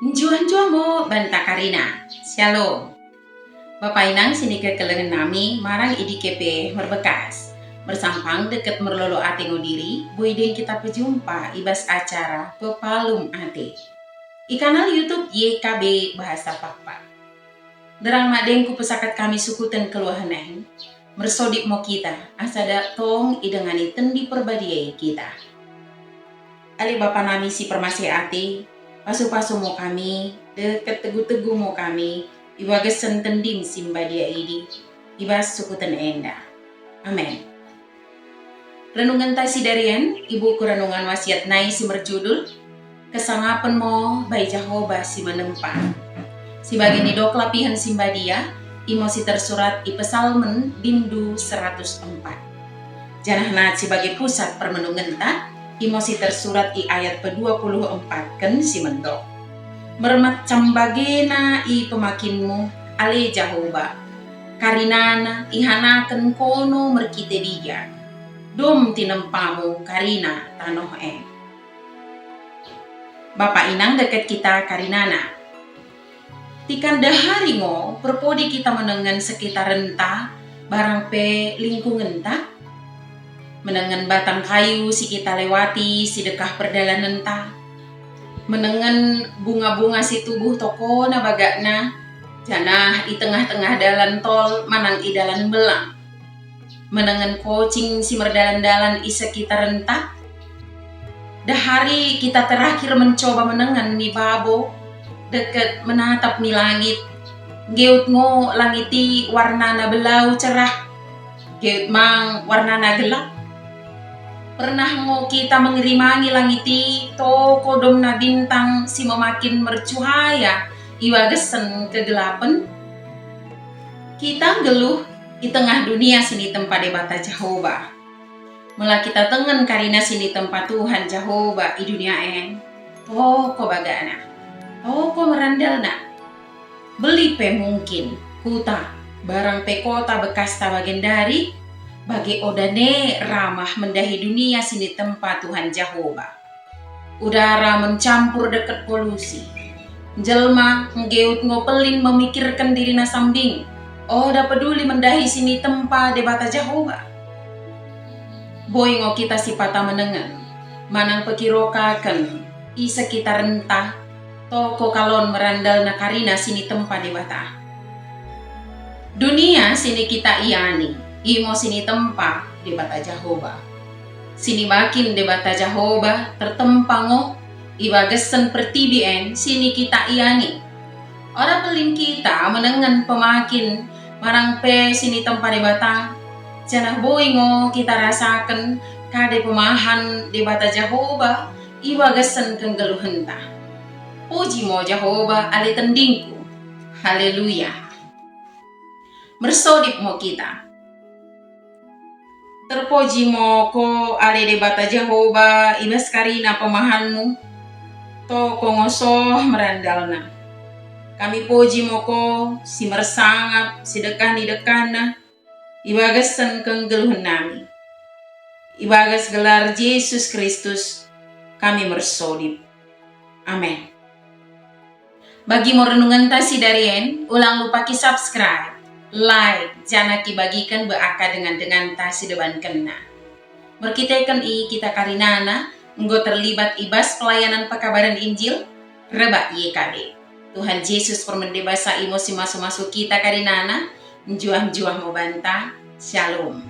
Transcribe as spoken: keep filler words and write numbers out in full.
Njuah-njuah mo banta karina. Syalom. Bapa inang sinikekelengen nami marang i dike pe merbekas. Mersampang dekket merlolo ate ngo diri, boi deng kita pejumpa i bas acara Pepalum Ate. I kanal YouTube Y K B Bahasa Pakpak. Nderrang madeng kupesakat kami sukuten keluahen en, mersodip mo kita, asa dak tong idengani Tendi Perbadia i kita. Ale Bapa nami si permaseh ate, pasu-pasu mo kami, dekket tegu-tegu mo kami, i bagasen Tendim si mbadia idi, i bas sukuten enda. Amen. Renungenta sidari en i buku Renungan Wasiat nai si merjudul, Kesangapen mo bai Jahoba si menempa. Si bage nidok lapihen si mbadia, imo si tersurat i Pesalmen bindu seratus empat. Janah nat si bage pusat permenungenta, imo si tersurat i ayat pedua puluh empatken si mendok. Mermacam bagena i pemakinmu, ale Jahoba. Karinana ihanaken kono merkite dija. Dom tinempamu karina tanoh en. Bapa inang dekket kita karinana. Tikan dahari ngo perpodi kita menengen sekitarenta, barang pe lingkungenta? Menengen batang kayu si kita lewati si dekkah perdalanenta? Menengen bunga-bunga si tubuh tokona bagakna, janah i tengah-tengah dalan tol manang i dalan mbellang? Menengen kocing si merdalan-dalan i sekitarenta? Dahari kita terakhir mencoba menengen mi babo, dekket menatap mi langit. Nggeut ngo langit i warnana bellau cerah, nggeut mang warnana gelap. Pernah ngo kita mengerimangi langit i toko domna bintang si memakin mercuhaya i bagasen kegelapen? Kita nggeluh i tengah dunia sinitempa Debata Jahoba. Mella kita tengen karina sinitempa Tuhan Jahoba i dunia en, toko bagakna, toko merandalna. Belli pe mungkin kuta, barang pe kota bekasta bagendari, bage oda ne ramah mendahi dunia sinitempa Tuhan Jahoba. Udara mencampur dekket polusi. Jelma nggeut ngo pellin memikirken dirina sambing, oda peduli mendahi sinitempa Debata Jahoba. Boi ngo kita sipata menengen, manang pekirokaken i sekitarenta, toko kalon merandalna karina sinitempa Debata. Dunia sini kita iani, imo sinitempa Debata Jahoba. Sinibakin Debata Jahoba tertempa ngo i bagasen pertibi en sini kita iani. Oda pellin kita menengen pemakin manang pe sinitempa Debata, janah boi ngo kita rasaken kade pemahan Debata Jahoba i bagasen kenggeluhenta. Puji mo Jahoba ale tendingku. Haleluya. Mersodip mo kita. Terpoji mo ko ale Debata Jahoba i bas karina pemahanmu, toko ngo soh merandalna. Kami poji mo ko si mersangap, si dekkah ni dekkahna, i bagasen kenggeluhen nami. I bagas gelar Jesus Kristus kami mersodip. Amen. Bagi mo renungenta sidari en, ulang lupa ki-subscribe, like, janah kibagiken bai akka dengan-denganta si debankenna. Merkiteken i kita karinana enggo terlibat i bas pelayanan pekabaren Injil rebbak Y K B. Tuhan Jesus permende basa imo si masu-masu kita karinana, njuah-njuah mo banta. Shalom.